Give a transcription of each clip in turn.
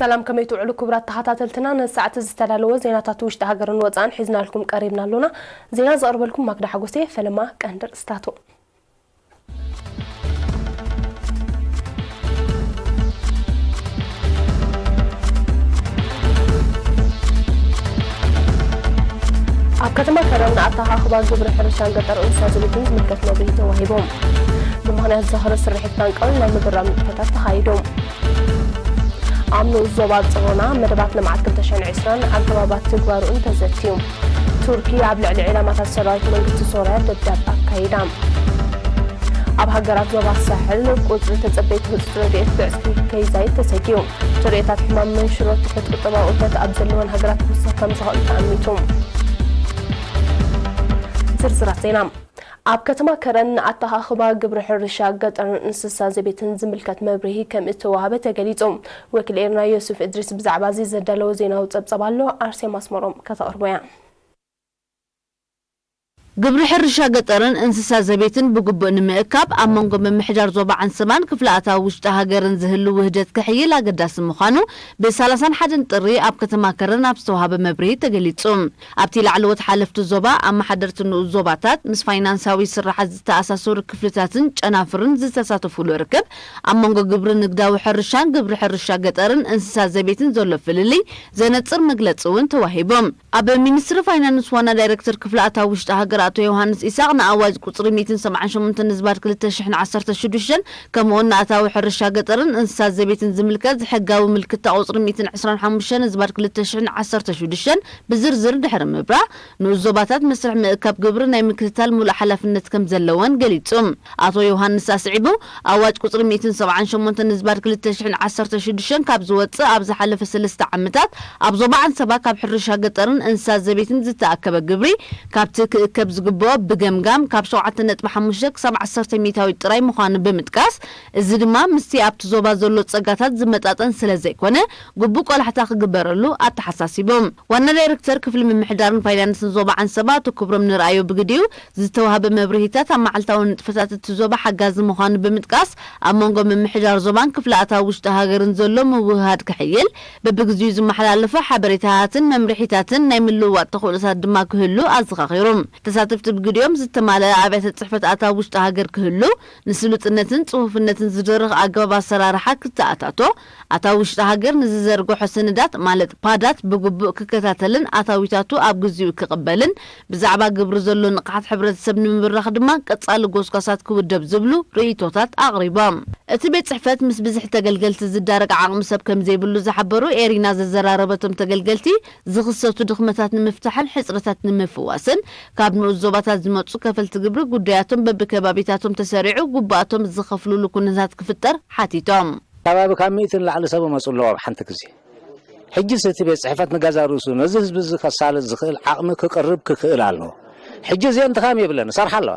ሰላም፣ ከመይ ትውዕሉ ክቡራት ተኸታተልትና? ነዚ ሰዓት ዝተዳለወ ዜናታት ውሽጢ ሃገርን ወጻእን ሒዝናልኩም ቀሪብና ኣሎና። ዜና ዘቕርበልኩም ማክዳ ሓጎሴ። ፈለማ ቀንዲ ርእስታቱ። ኣብ ከተማ ከረን ንኣተኻኽባ ግብሪ ሕርሻን ገጠር እንስሳ ዘቤትን ዝምልከት መብርሂ ተዋሂቦም። ብምኽንያት ዝኽሪ ስርሒት ፈንቅል ናይ ምግራም ንጥፈታት ተኻይዶም። ኣብ ንኡስ ዞባ ጽሮና መደባት ልምዓት ክልተ ሽሕን ዕስራን ኣገባባት ትግባሩን ተዘትዩ። ቱርኪ ኣብ ልዕሊ ዒላማታት ሰራዊት መንግስቲ ሶርያ ደብዳብ ኣካይዳ። ኣብ ሃገራት ዞባ ሳሕል ቁጽሪ ተጸበይቲ ህጹጽ ረድኤት ብዕጽፊ ከይዛይድ ተሰጊኡ። ተርእዮታት ሕማም መንሽሮ ትሑት ቁጠባዊ እቶት ኣብ ዘለወን ሃገራት ክውስኽ ከም ዝኽእል ተኣሚቱ። ዝርዝራት ዜና። ኣብ ከተማ ከረን ንኣተኻኽባ ግብሪ ሕርሻ ገጠርን እንስሳ ዘቤትን ዝምልከት መብርሂ ከም እተዋህበ ተገሊጹ። ወኪል ኤርና ዮሱፍ እድሪስ ብዛዕባ እዚ ዘዳለዎ ዜናዊ ጸብጸብ ኣሎ፣ ኣርሴማ ኣስመሮም ከተቕርቦ እያ። ግብሪ ሕርሻ ገጠርን እንስሳ ዘቤትን ብግቡእ ንምእካብ ኣብ መንጎ ምምሕዳር ዞባ ዓንሰባን ክፍለ ኣታዊ ውሽጢ ሃገርን ዝህሉ ውህደት ክሕይል ኣገዳሲ ምዃኑ ብ ሰላሳን ሓደን ጥሪ ኣብ ከተማ ከረን ኣብ ዝተዋህበ መብርሂ ተገሊጹ። ኣብቲ ላዕለዎት ሓለፍቲ ዞባ፣ ኣመሓደርቲ ንኡስ ዞባታት፣ ምስ ፋይናንሳዊ ስራሓት ዝተኣሳሰሩ ክፍልታትን ጨናፍርን ዝተሳተፉሉ ርክብ፣ ኣብ መንጎ ግብሪ ንግዳዊ ሕርሻን ግብሪ ሕርሻ ገጠርን እንስሳ ዘቤትን ዘሎ ፍልልይ ዘነጽር መግለጺ እውን ተዋሂቦም። ኣብ ሚኒስትሪ ፋይናንስ ዋና ዳይሬክተር ክፍሊ ኣታዊ ውሽጢ ሃገር ኣቶ ዮሃንስ ኢሳቕ፣ ንኣዋጅ ቁጽሪ ሚእትን ሰብዓን ሸሞንተን ዝባድ ክልተ ሽሕን ዓሰርተ ሽዱሽተን፣ ከምኡውን ንኣታዊ ሕርሻ ገጠርን እንስሳ ዘቤትን ዝምልከት ሕጋዊ ምልክታ ቁጽሪ ሚእትን ዕስራን ሓሙሽተን ዝባድ ክልተ ሽሕን ዓሰርተ ሽዱሽተን ብዝርዝር ድሕሪ ምብራህ፣ ንኡስ ዞባታት መስርሕ ምእካብ ግብሪ ናይ ምክትታል ሙሉእ ሓላፍነት ከም ዘለወን ገሊጹ። ኣቶ ዮሃንስ ኣስዒቡ፣ ኣዋጅ ቁጽሪ ሚእትን ሰብዓን ሸሞንተን ዝባድ ክልተ ሽሕን ዓሰርተ ሽዱሽተን ካብ ዝወጽእ ኣብ ዝሓለፈ ሰለስተ ዓመታት ኣብ ዞባ ዓንሰባ ካብ ሕርሻ ገጠርን እንስሳ ዘቤትን ዝተኣከበ ግብሪ ካብቲ ክእከብ ዝግብኦ ብገምጋም ካብ ሸውዓተ ነጥቢ ሓሙሽተ ክሳብ ዓሰርተ ሚእታዊ ጥራይ ምዃኑ ብምጥቃስ፣ እዚ ድማ ምስቲ ኣብቲ ዞባ ዘሎ ጸጋታት ዝመጣጠን ስለ ዘይኮነ፣ ግቡእ ቆላሕታ ክግበረሉ ኣተሓሳሲቦም። ዋና ዳይሬክተር ክፍሊ ምምሕዳርን ፋይናንስን ዞባ ዓንሰባ ኣቶ ክብሮም ንርኣዮ ብግዲኡ፣ ዝተዋህበ መብርሂታት ኣብ መዓልታዊ ንጥፈታት እቲ ዞባ ሓጋዚ ምዃኑ ብምጥቃስ፣ ኣብ መንጎ ምምሕዳር ዞባን ክፍለ ኣታዊ ውሽጢ ሃገርን ዘሎ ምውህሃድ ክሕይል፣ በብግዚኡ ዝመሓላለፉ ሓበሬታታትን መምርሒታትን ናይ ምልውዋጥ ተኽእሎታት ድማ ክህሉ ኣዘኻኺሩ። ተሳተፍቲ ብግዲኦም፣ ዝተማልአ ኣብያተ ጽሕፈት ኣታዊ ውሽጢ ሃገር ክህሉ፣ ንስሉጥነትን ጽፉፍነትን ዝድርኽ ኣገባብ ኣሰራርሓ ክተኣታቶ፣ ኣታዊ ውሽጢ ሃገር ንዝዘርግሖ ሰነዳት ማለት ፓዳት ብግቡእ ክከታተልን ኣታዊታቱ ኣብ ግዚኡ ክቕበልን፣ ብዛዕባ ግብሪ ዘሎ ንቕሓት ሕብረተሰብ ንምብራኽ ድማ ቀጻሊ ጎስጓሳት ክውደብ ዝብሉ ርእይቶታት ኣቕሪቦም። እቲ ቤት ጽሕፈት ምስ ብዝሒ ተገልገልቲ ዝዳረግ ዓቕሚ ሰብ ከም ዘይብሉ ዝሓበሩ ኤሪና ዘዘራረበቶም ተገልገልቲ፣ ዝኽሰቱ ድኽመታት ንምፍታሕን ሕጽረታት ንምፍዋስን፣ ካብ ንኡስ ዞባታት ዝመጹ ከፈልቲ ግብሪ ጉዳያቶም በብከባቢታቶም ተሰሪዑ ግቡኣቶም ዝኸፍሉሉ ኩነታት ክፍጠር ሓቲቶም። ከባቢ ካብ ሚእቲ ንላዕሊ ሰብ መጹ ኣለዉ ኣብ ሓንቲ ግዜ። ሕጂስ እቲ ቤት ጽሕፈት ንገዛ ርእሱ ነዚ ህዝቢ እዚ ከሳልጥ ዝኽእል ዓቕሚ ክቕርብ ክኽእል ኣለዎ። ሕጂ እዚአን ድኻም የብለን፣ ይሰርሓ ኣለዋ።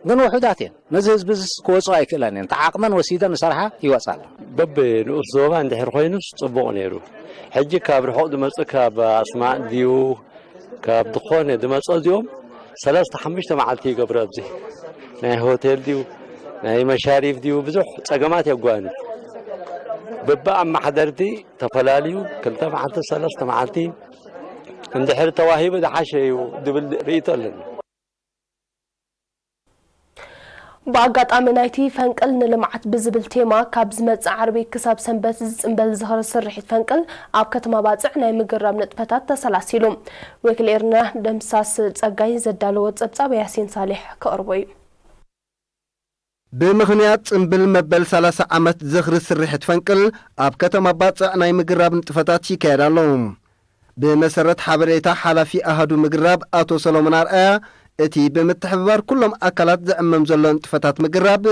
ግን ውሑዳት እየን። ነዚ ህዝቢ እዚስ ክወጽኦ ኣይክእላን እየን። ተዓቕመን ወሲደን ዝሰርሓ ይወጻ ኣለዋ። በብንኡስ ዞባ እንድሕር ኮይኑስ ጽቡቕ ነይሩ። ሕጂ ካብ ርሑቕ ዝመጽእ ካብ ኣስማጥ ድዩ ካብ ዝኾነ ዝመጽእ እዚኦም ሰለስተ ሓሙሽተ መዓልቲ ይገብሩ። ኣብዚ ናይ ሆቴል ድዩ ናይ መሻሪፍ ድዩ ብዙሕ ጸገማት የጓንፍ። በብኣመሓደርቲ ተፈላልዩ ክልተ መዓልቲ ሰለስተ መዓልቲ እንድሕር ተዋሂቡ ዝሓሸ እዩ ዝብል ርእይቶ ኣለኒ። ብኣጋጣሚ ናይቲ ፈንቅል ንልምዓት ብዝብል ቴማ፣ ካብ ዝመጽእ ዓርቢ ክሳብ ሰንበት ዝጽንበል ዝኽሪ ስርሒት ፈንቅል ኣብ ከተማ ባጽዕ ናይ ምግራብ ንጥፈታት ተሰላሲሉ። ወኪል ኤርና ደምሳስ ጸጋይ ዘዳለዎ ጸብጻብ ያሲን ሳሌሕ ከቕርቦ እዩ። ብምኽንያት ጽንብል መበል ሰላሳ ዓመት ዝኽሪ ስርሒት ፈንቅል ኣብ ከተማ ባጽዕ ናይ ምግራብ ንጥፈታት ይካየድ ኣሎ። ብመሰረት ሓበሬታ ሓላፊ ኣሃዱ ምግራብ ኣቶ ሰሎሞን ኣርኣያ፣ እቲ ብምትሕብባር ኩሎም ኣካላት ዝዕመም ዘሎ ንጥፈታት ምግራብ፣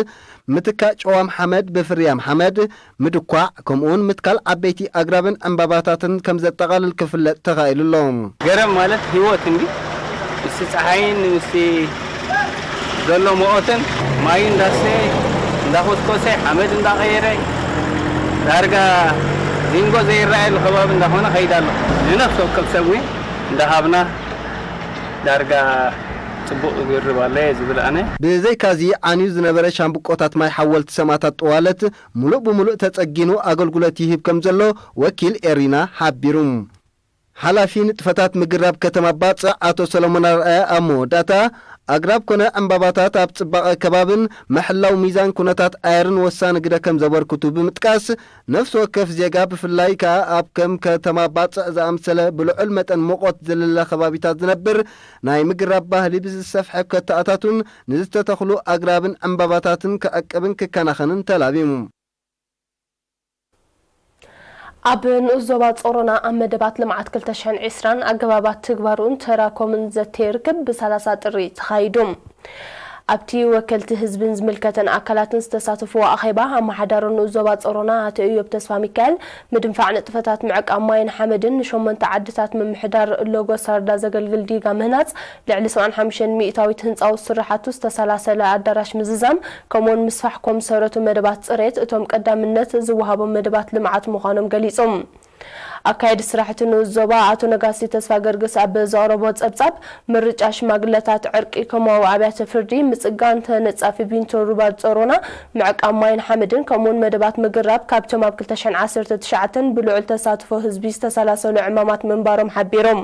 ምትካእ ጨዋም ሓመድ ብፍርያም ሓመድ፣ ምድኳዕ፣ ከምኡውን ምትካል ዓበይቲ ኣግራብን ዕምባባታትን ከም ዘጠቓልል ክፍለጥ ተኻኢሉ ኣሎ። ገረብ ማለት ህይወት እንዲ፣ ምስቲ ጸሓይን ምስቲ ዘሎ መኦትን ማይ እንዳስተየ እንዳኮስኮሰ ሓመድ እንዳቐየረ ዳርጋ ዚንጎ ዘይረኣየሉ ከባቢ እንዳኾነ ከይዳ ኣሎ። ንነፍሲ ወከፍ ሰብ እውን እንዳሃብና ዳርጋ ጽቡቕ ይርብ ኣሎ እየ ዝብል ኣነ። ብዘይካዚ ዓንዩ ዝነበረ ሻምብቆታት ማይ ሓወልቲ ሰማእታት ጥዋለት ሙሉእ ብሙሉእ ተጸጊኑ ኣገልግሎት ይህብ ከም ዘሎ ወኪል ኤሪና ሓቢሩ። ሓላፊ ንጥፈታት ምግራብ ከተማ ባጽዕ ኣቶ ሰለሞን ኣርኣያ ኣብ መወዳእታ፣ ኣግራብ ኮነ ዕምባባታት ኣብ ጽባቐ ከባብን ምሕላው ሚዛን ኩነታት ኣየርን ወሳኒ ግደ ከም ዘበርክቱ ብምጥቃስ፣ ነፍሲ ወከፍ ዜጋ ብፍላይ ከኣ ኣብ ከም ከተማ ባጽዕ ዝኣምሰለ ብልዑል መጠን ሙቐት ዝልለ ከባቢታት ዝነብር ናይ ምግራብ ባህሊ ብዝሰፍሐ ከተኣታቱን ንዝተተኽሉ ኣግራብን ዕምባባታትን ክዕቅብን ክከናኸንን ተላቢሙ። ኣብ ንኡስ ዞባ ጾሮና ኣብ መደባት ልምዓት ክልተ ሽሕን ዕስራን ኣገባባት ትግባሩን ተራኮምን ዘተየ ርክብ ብ30 ጥሪ ተኻይዱ። ኣብቲ ወከልቲ ህዝብን ዝምልከተን ኣካላትን ዝተሳተፍዎ ኣኼባ፣ ኣመሓዳሪ ንኡስ ዞባ ጾሮና ኣቶ እዮብ ተስፋ ሚካኤል፣ ምድንፋዕ ንጥፈታት ምዕቃብ ማይን ሓመድን ንሸሞንተ ዓድታት ምምሕዳር ሎጎ ሳርዳ ዘገልግል ዲጋ ምህናጽ፣ ልዕሊ ሰብዓን ሓሙሽተን ሚእታዊት ህንጻዊ ስራሓቱ ዝተሰላሰለ ኣዳራሽ ምዝዛም፣ ከምኡውን ምስፋሕ ኮምሰረቱ መደባት ጽሬት እቶም ቀዳምነት ዝወሃቦም መደባት ልምዓት ምዃኖም ገሊጾም። ኣካየዲ ስራሕቲ ንኡስ ዞባ ኣቶ ነጋሲ ተስፋ ገርግስ ኣብ ዘቕረቦ ጸብጻብ፣ ምርጫ ሽማግለታት ዕርቂ፣ ከማዊ ኣብያተ ፍርዲ፣ ምጽጋን ተነጻፊ ቢንቶ ሩባ ጾሮና፣ ምዕቃብ ማይን ሓመድን ከምኡውን መደባት ምግራብ ካብቶም ኣብ ክልተ ሽሕን ዓሰርተ ትሽዓተን ብልዑል ተሳትፎ ህዝቢ ዝተሰላሰሉ ዕማማት ምንባሮም ሓቢሮም።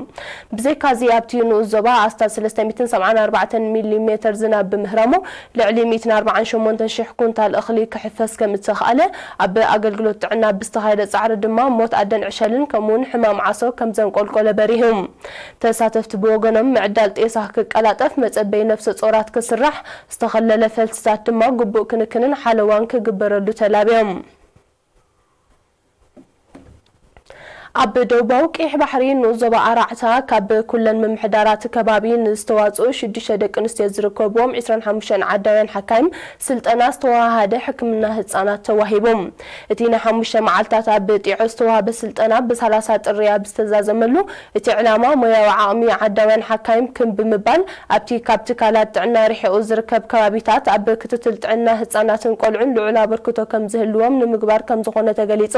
ብዘይካዚ ኣብቲ ንኡስ ዞባ ኣስታት ሰለስተ ሚእትን ሰብዓን ኣርባዕተን ሚሊ ሜተር ዝናብ ብምህራሙ ልዕሊ ሚእትን ኣርባዓን ሸሞንተን ሽሕ ኩንታል እኽሊ ክሕፈስ ከም እተኽኣለ፣ ኣብ ኣገልግሎት ጥዕና ብዝተኻየደ ጻዕሪ ድማ ሞት ኣደን ዕሸልን ከምኡውን ሕማም ዓሶ ከም ዘንቆልቆለ በሪሁ። ተሳተፍቲ ብወገኖም ምዕዳል ጤሳ ክቀላጠፍ፣ መጸበይ ነፍሰ ጾራት ክስራሕ፣ ዝተኸለለ ፈልስታት ድማ ግቡእ ክንክንን ሓለዋን ክግበረሉ ተላብዮም። ኣብ ደቡባዊ ቀይሕ ባሕሪ ንኡስ ዞባ ኣራዕታ ካብ ኩለን ምምሕዳራት ከባቢ ንዝተዋጽኡ ሽዱሽተ ደቂ ኣንስትዮ ዝርከብዎም ዕስራን ሓሙሽተን ዓዳውያን ሓካይም ስልጠና ዝተዋሃሃደ ሕክምና ህጻናት ተዋሂቡ። እቲ ንሓሙሽተ መዓልታት ኣብ ጢዖ ዝተዋህበ ስልጠና ብ30 ጥሪ ኣብ ዝተዛዘመሉ፣ እቲ ዕላማ ሞያዊ ዓቕሚ ዓዳውያን ሓካይም ክም ብምባል ኣብቲ ካብ ትካላት ጥዕና ርሒቑ ዝርከብ ከባቢታት ኣብ ክትትል ጥዕና ህጻናትን ቆልዑን ልዑል ኣበርክቶ ከም ዝህልዎም ንምግባር ከም ዝኾነ ተገሊጹ።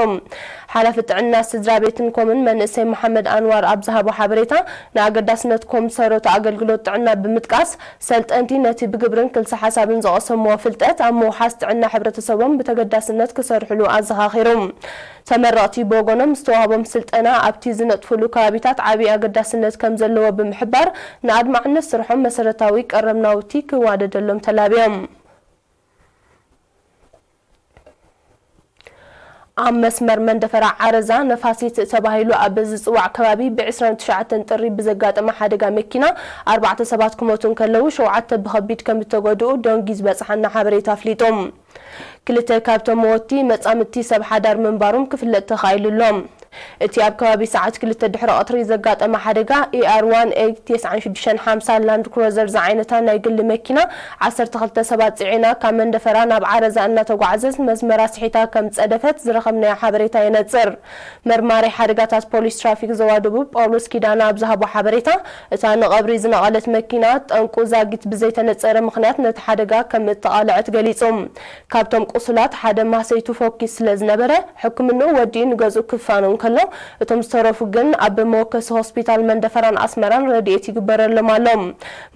ሓላፊ ጥዕና ስድራ ቤትን ኮምን መንእሰይ መሓመድ ኣንዋር ኣብ ዝሃቦ ሓበሬታ፣ ንኣገዳስነት ኮምሰረቱ ኣገልግሎት ጥዕና ብምጥቃስ፣ ሰልጠንቲ ነቲ ብግብርን ክልሰ ሓሳብን ዝቐሰምዎ ፍልጠት ኣብ ምውሓስ ጥዕና ሕብረተሰቦም ብተገዳስነት ክሰርሕሉ ኣዘኻኺሩ። ተመረቕቲ ብወገኖም ዝተዋህቦም ስልጠና ኣብቲ ዝነጥፍሉ ከባቢታት ዓብዪ ኣገዳስነት ከም ዘለዎ ብምሕባር፣ ንኣድማዕነት ስርሖም መሰረታዊ ቀረብ ናውቲ ክዋደደሎም ተላብዮም። ኣብ መስመር መንደፈራ ዓረዛ ነፋሲት ተባሂሉ ኣብ ዝጽዋዕ ከባቢ ብ ዕስራን ትሽዓተን ጥሪ ብዘጋጠመ ሓደጋ መኪና ኣርባዕተ ሰባት ክሞቱ እንከለዉ፣ ሸውዓተ ብኸቢድ ከም እተጎድኡ ደንጊ ዝበጽሓና ሓበሬታ ኣፍሊጡ። ክልተ ካብቶም መወቲ መጻምድቲ ሰብ ሓዳር ምንባሮም ክፍለጥ ተኻኢሉ ኣሎ። እቲ ኣብ ከባቢ ሰዓት ክልተ ድሕሪ ቀትሪ ዘጋጠመ ሓደጋ፣ ኢ ኣር ዋን ኤይት ተስዓን ሽዱሽተን ሓምሳ ላንድ ክሮዘር ዝዓይነታ ናይ ግሊ መኪና፣ ዓሰርተ ክልተ ሰባት ጽዒና ካብ መንደፈራ ናብ ዓረዛ እናተጓዓዘት መስመራ ስሒታ ከም ጸደፈት ዝረኸብናዮ ሓበሬታ የነጽር። መርማሪ ሓደጋታት ፖሊስ ትራፊክ ዞባ ደቡብ ጳውሎስ ኪዳነ ኣብ ዝሃቦ ሓበሬታ፣ እታ ንቐብሪ ዝነቐለት መኪና ጠንቁ ዛጊት ብዘይተነጸረ ምኽንያት ነቲ ሓደጋ ከም እተቓልዐት ገሊጹ። ካብቶም ቁሱላት ሓደ ማሰይቱ ፎኪስ ስለ ዝነበረ፣ ሕክምንኡ ወዲኡ ንገዝኡ ክፋነው እንከሎ፣ እቶም ዝተረፉ ግን ኣብ መወከሲ ሆስፒታል መንደፈራን ኣስመራን ረድኤት ይግበረሎም ኣሎ።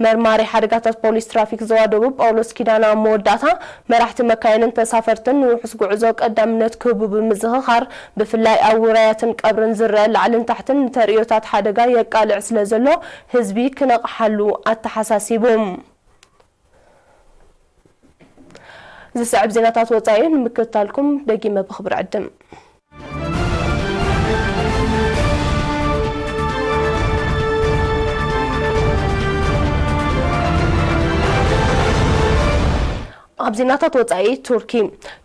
መርማሪ ሓደጋታት ፖሊስ ትራፊክ ዞባ ደቡብ ጳውሎስ ኪዳነ ኣብ መወዳእታ፣ መራሕቲ መካይንን ተሳፈርትን ንውሑስ ጉዕዞ ቀዳምነት ክህቡ ብምዝኽኻር፣ ብፍላይ ኣብ ውራያትን ቀብርን ዝረአ ላዕልን ታሕትን ንተርእዮታት ሓደጋ የቃልዕ ስለ ዘሎ፣ ህዝቢ ክነቕሓሉ ኣተሓሳሲቡ። ዝስዕብ ዜናታት ወጻኢ ንምክትታልኩም ደጊመ ብኽብሪ ዕድም። ኣብ ዜናታት ወጻኢ፣ ቱርኪ።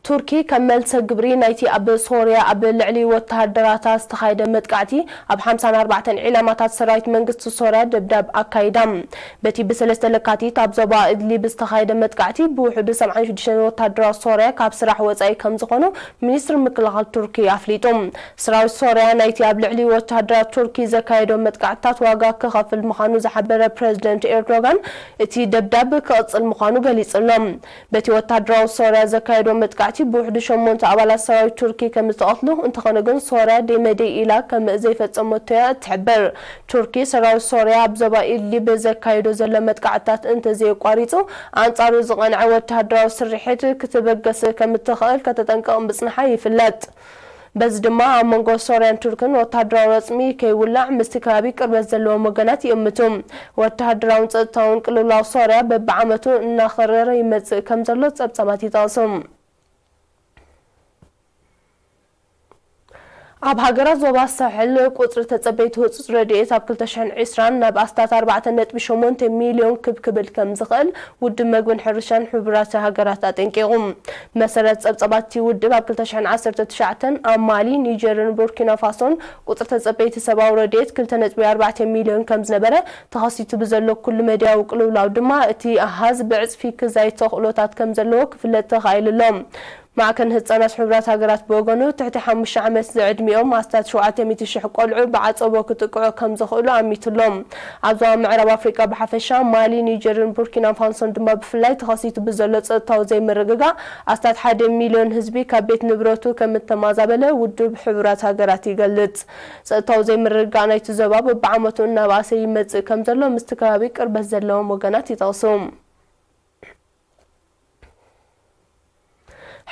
ቱርኪ ከም መልሰ ግብሪ ናይቲ ኣብ ሶርያ ኣብ ልዕሊ ወተሃደራታ ዝተኻየደ መጥቃዕቲ፣ ኣብ ሓምሳን ኣርባዕተን ዒላማታት ሰራዊት መንግስቲ ሶርያ ደብዳብ ኣካይዳ። በቲ ብሰለስተ ለካቲት ኣብ ዞባ እድሊብ ዝተኻየደ መጥቃዕቲ፣ ብውሕዱ ሰብዓን ሽዱሽተን ወተሃደራት ሶርያ ካብ ስራሕ ወጻኢ ከም ዝኾኑ ሚኒስትሪ ምክልኻል ቱርኪ ኣፍሊጡ። ሰራዊት ሶርያ ናይቲ ኣብ ልዕሊ ወተሃደራት ቱርኪ ዘካየዶ መጥቃዕትታት ዋጋ ክኸፍል ምዃኑ ዝሓበረ ፕረዚደንት ኤርዶጋን፣ እቲ ደብዳብ ክቕጽል ምዃኑ ገሊጹ ኣሎ። በቲ ወተሃደራዊ ሶርያ ዘካየዶ መጥቃዕቲ እቲ ብውሕዱ ሸሞንተ ኣባላት ሰራዊት ቱርኪ ከም ዝተቐትሉ፣ እንተኾነ ግን ሶርያ ደይመደይ ኢላ ከም ዘይፈጸመቶ'ያ እትሕብር። ቱርኪ ሰራዊት ሶርያ ኣብ ዞባ ኢድሊብ ዘካይዶ ዘሎ መጥቃዕትታት እንተዘየቋሪጹ፣ ኣንጻሩ ዝቐንዐ ወተሃደራዊ ስርሒት ክትበገስ ከም እትኽእል ከተጠንቅቕ ምጽንሓ ይፍለጥ። በዚ ድማ ኣብ መንጎ ሶርያን ቱርክን ወተሃደራዊ ረጽሚ ከይውላዕ ምስቲ ከባቢ ቅርበት ዘለዎም ወገናት ይእምቱ። ወተሃደራውን ጸጥታውን ቅልውላው ሶርያ በብዓመቱ እናኸረረ ይመጽእ ከም ዘሎ ጸብጻባት ይጠቕሱ። ኣብ ሃገራት ዞባ ሳሕል ቁጽሪ ተጸበይቲ ህጹጽ ረድኤት ኣብ ክልተ ሽሕን ዕስራን ናብ ኣስታት ኣርባዕተ ነጥቢ ሸሞንተ ሚልዮን ክብ ክብል ከም ዝኽእል ውድብ መግብን ሕርሻን ሕቡራት ሃገራት ኣጠንቂቑ። መሰረት ጸብጻባት እቲ ውድብ፣ ኣብ ክልተ ሽሕን ዓሰርተ ትሽዓተን ኣብ ማሊ፣ ኒጀርን ቡርኪና ፋሶን ቁጽሪ ተጸበይቲ ሰብኣዊ ረድኤት ክልተ ነጥቢ ኣርባዕተ ሚልዮን ከም ዝነበረ፣ ተኸሲቱ ብዘሎ ኩሉ መድያዊ ቅልውላው ድማ እቲ ኣሃዝ ብዕጽፊ ክዛይድ ተኽእሎታት ከም ዘለዎ ክፍለጥ ተኻኢሉ ኣሎ። ማዕከን ህጻናት ሕቡራት ሃገራት ብወገኑ፣ ትሕቲ ሓሙሽተ ዓመት ዝዕድሚኦም ኣስታት ሸውዓተ ሚእቲ ሽሕ ቆልዑ ብዓጸቦ ክጥቅዑ ከም ዝኽእሉ ኣሚቱ ኣሎ። ኣብ ዞባ ምዕራብ ኣፍሪቃ ብሓፈሻ፣ ማሊ፣ ኒጀርን ቡርኪና ፋሶን ድማ ብፍላይ ተኸሲቱ ብዘሎ ጸጥታዊ ዘይምርግጋእ ኣስታት ሓደ ሚልዮን ህዝቢ ካብ ቤት ንብረቱ ከም እተማዛበለ ውድብ ሕቡራት ሃገራት ይገልጽ። ጸጥታዊ ዘይምርግጋእ ናይቲ ዞባ በብዓመቱ እናበኣሰ ይመጽእ ከም ዘሎ ምስቲ ከባቢ ቅርበት ዘለዎም ወገናት ይጠቕሱ።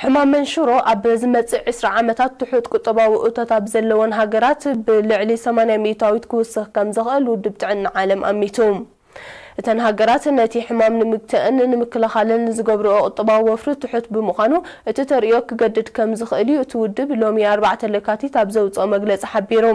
ሕማም መንሽሮ ኣብ ዝመጽእ ዕስራ ዓመታት ትሑት ቁጠባዊ እቶት ኣብ ዘለወን ሃገራት ብልዕሊ ሰማንያ ሚእታዊት ክውስኽ ከም ዝኽእል ውድብ ጥዕና ዓለም ኣሚቱ። እተን ሃገራት ነቲ ሕማም ንምግታእን ንምክልኻልን ዝገብርኦ ቁጠባዊ ወፍሪ ትሑት ብምዃኑ፣ እቲ ተርእዮ ክገድድ ከም ዝኽእል እዩ እቲ ውድብ ሎሚ ኣርባዕተ ለካቲት ኣብ ዘውጽኦ መግለጺ ሓቢሩ።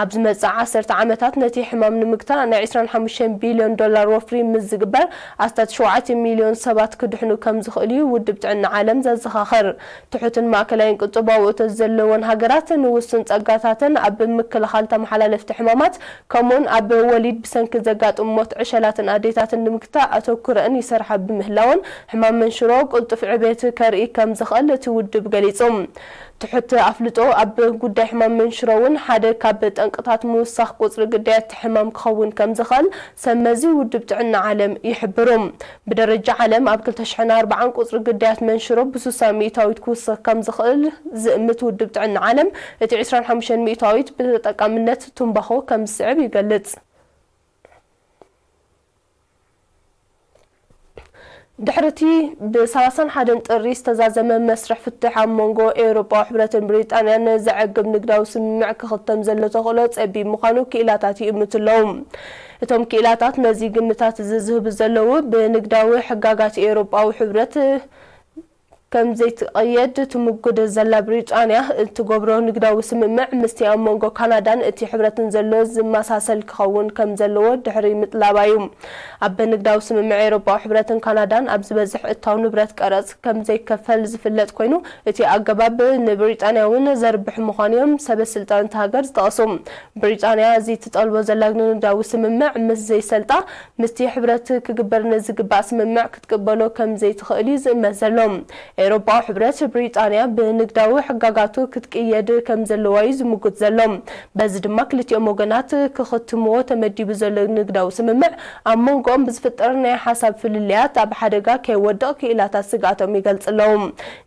ኣብ ዝመጽእ ዓሰርተ ዓመታት ነቲ ሕማም ንምግታእ ናይ ዕስራን ሓሙሽተን ቢልዮን ዶላር ወፍሪ ምስ ዝግበር፣ ኣስታት ሸውዓተ ሚልዮን ሰባት ክድሕኑ ከም ዝኽእሉ እዩ ውድብ ጥዕና ዓለም ዘዘኻኽር። ትሑትን ማእከላይን ቁጠባዊ እቶት ዘለወን ሃገራት ንውሱን ጸጋታተን ኣብ ምክልኻል ተመሓላለፍቲ ሕማማት፣ ከምኡውን ኣብ ወሊድ ብሰንኪ ዘጋጥሙ ሞት ዕሸላትን ኣዴታትን ንምግታእ ኣተኩረን ይሰርሓ ብምህላወን፣ ሕማም መንሽሮ ቅልጡፍ ዕቤት ከርኢ ከም ዝኽእል እቲ ውድብ ገሊጹ። ትሑት ኣፍልጦ ኣብ ጉዳይ ሕማም መንሽሮ እውን ሓደ ካብ ጠንቅታት ምውሳኽ ቁጽሪ ግዳያት እቲ ሕማም ክኸውን ከም ዝኽእል ሰብ መዚ ውድብ ጥዕና ዓለም ይሕብሩ። ብደረጃ ዓለም ኣብ ክልተ ሽሕን ኣርባዓን ቁጽሪ ግዳያት መንሽሮ ብስሳ ሚእታዊት ክውስኽ ከም ዝኽእል ዝእምት ውድብ ጥዕና ዓለም፣ እቲ ዕስራን ሓሙሽተን ሚእታዊት ብተጠቃምነት ቱምባኾ ከም ዝስዕብ ይገልጽ። ድሕሪ እቲ ብሰላሳን ሓደን ጥሪ ዝተዛዘመ መስርሕ ፍትሕ ኣብ መንጎ ኤውሮጳዊ ሕብረትን ብሪጣንያን ዘዕግብ ንግዳዊ ስምምዕ ክኽተም ዘሎ ተኽእሎ ጸቢብ ምዃኑ ክኢላታት ይእምቱ ኣለዉ። እቶም ክኢላታት ነዚ ግምታት እዚ ዝህቡ ዘለዉ፣ ብንግዳዊ ሕጋጋት ኤውሮጳዊ ሕብረት ከም ዘይትቐየድ ትምጉድ ዘላ ብሪጣንያ፣ እትገብሮ ንግዳዊ ስምምዕ ምስቲ ኣብ መንጎ ካናዳን እቲ ሕብረትን ዘሎ ዝመሳሰል ክኸውን ከም ዘለዎ ድሕሪ ምጥላባ እዩ። ኣብ ንግዳዊ ስምምዕ ኤውሮጳዊ ሕብረትን ካናዳን ኣብ ዝበዝሕ እታው ንብረት ቀረጽ ከም ዘይከፈል ዝፍለጥ ኮይኑ፣ እቲ ኣገባብ ንብሪጣንያ እውን ዘርብሕ ምዃኑ እዮም ሰበ ስልጣን እታ ሃገር ዝጠቕሱ። ብሪጣንያ እዚ ትጠልቦ ዘላ ንግዳዊ ስምምዕ ምስ ዘይሰልጣ፣ ምስቲ ሕብረት ክግበር ንዝግባእ ስምምዕ ክትቅበሎ ከም ዘይትኽእል እዩ ዝእመት ዘሎ። ኤውሮጳዊ ሕብረት፣ ብሪጣንያ ብንግዳዊ ሕጋጋቱ ክትቅየድ ከም ዘለዋ እዩ ዝምጉት ዘሎ። በዚ ድማ ክልቲኦም ወገናት ክኽትምዎ ተመዲቡ ዘሎ ንግዳዊ ስምምዕ ኣብ መንጎኦም ብዝፍጠር ናይ ሓሳብ ፍልልያት ኣብ ሓደጋ ከይወድቕ ክኢላታት ስግኣቶም ይገልጽ ኣለዉ።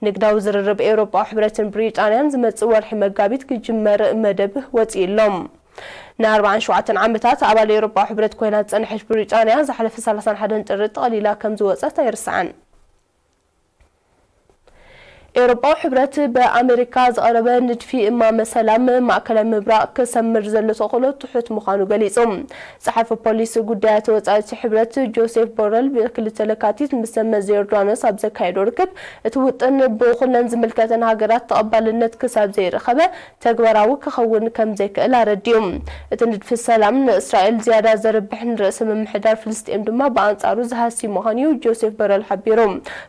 ንግዳዊ ዝርርብ ኤውሮጳዊ ሕብረትን ብሪጣንያን ዝመጽእ ወርሒ መጋቢት ክጅመር መደብ ወጺኡ ኣሎ። ንኣርባዓን ሸውዓተን ዓመታት ኣባል ኤውሮጳዊ ሕብረት ኮይና ዝጸንሐት ብሪጣንያ፣ ዝሓለፈ ሰላሳን ሓደን ጥሪ ጠቕሊላ ከም ዝወጸት ኣይርሳዕን። ኤውሮጳዊ ሕብረት ብኣሜሪካ ዝቐረበ ንድፊ እማመ ሰላም ማእከላይ ምብራቕ ክሰምር ዘሎ ተኽእሎ ትሑት ምዃኑ ገሊጹ። ጸሓፊ ፖሊሲ ጉዳያት ወጻኢ እቲ ሕብረት ጆሴፍ ቦረል ብክልተ ለካቲት ምስ ሰብ መዚ ዮርዳኖስ ኣብ ዘካየዶ ርክብ፣ እቲ ውጥን ብኹለን ዝምልከተን ሃገራት ተቐባልነት ክሳብ ዘይረኸበ፣ ተግባራዊ ክኸውን ከም ዘይክእል ኣረዲኡ። እቲ ንድፊ ሰላም ንእስራኤል ዝያዳ ዘርብሕን ርእሰ ምምሕዳር ፍልስጤም ድማ ብኣንጻሩ ዝሃሲ ምዃኑ እዩ ጆሴፍ በረል ሓቢሩ።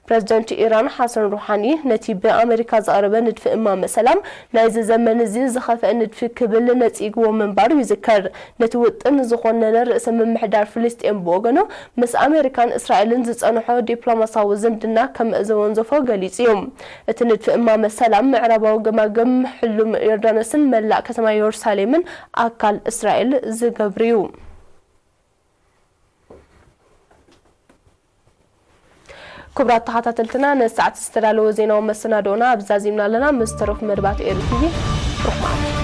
ፕረዚደንት ኢራን ሓሰን ሩሓኒ ነቲ ብኣመሪካ ዝቐረበ ንድፊ እማመ ሰላም ናይዚ ዘመን እዚ ዝኸፍአ ንድፊ ክብል ነጺግዎ ምንባሩ ይዝከር። ነቲ ውጥን ዝኾነነ ርእሰ ምምሕዳር ፍልስጤም ብወገኑ፣ ምስ ኣመሪካን እስራኤልን ዝጸንሖ ዲፕሎማሳዊ ዝምድና ከም ዘወንዘፎ ገሊጹ እዩ። እቲ ንድፊ እማመ ሰላም፣ ምዕራባዊ ገማግም ሕሉም ዮርዳኖስን መላእ ከተማ የሩሳሌምን ኣካል እስራኤል ዝገብር እዩ። ክቡራት ተኸታተልትና፣ ንሰዓት ዝተዳለወ ዜናዊ መሰናዶና ኣብዚ ዛዚምና ኣለና። ምስ ተረፉ መደባት ኤሪ ቲቪ ርሑቕ መዓልቲ።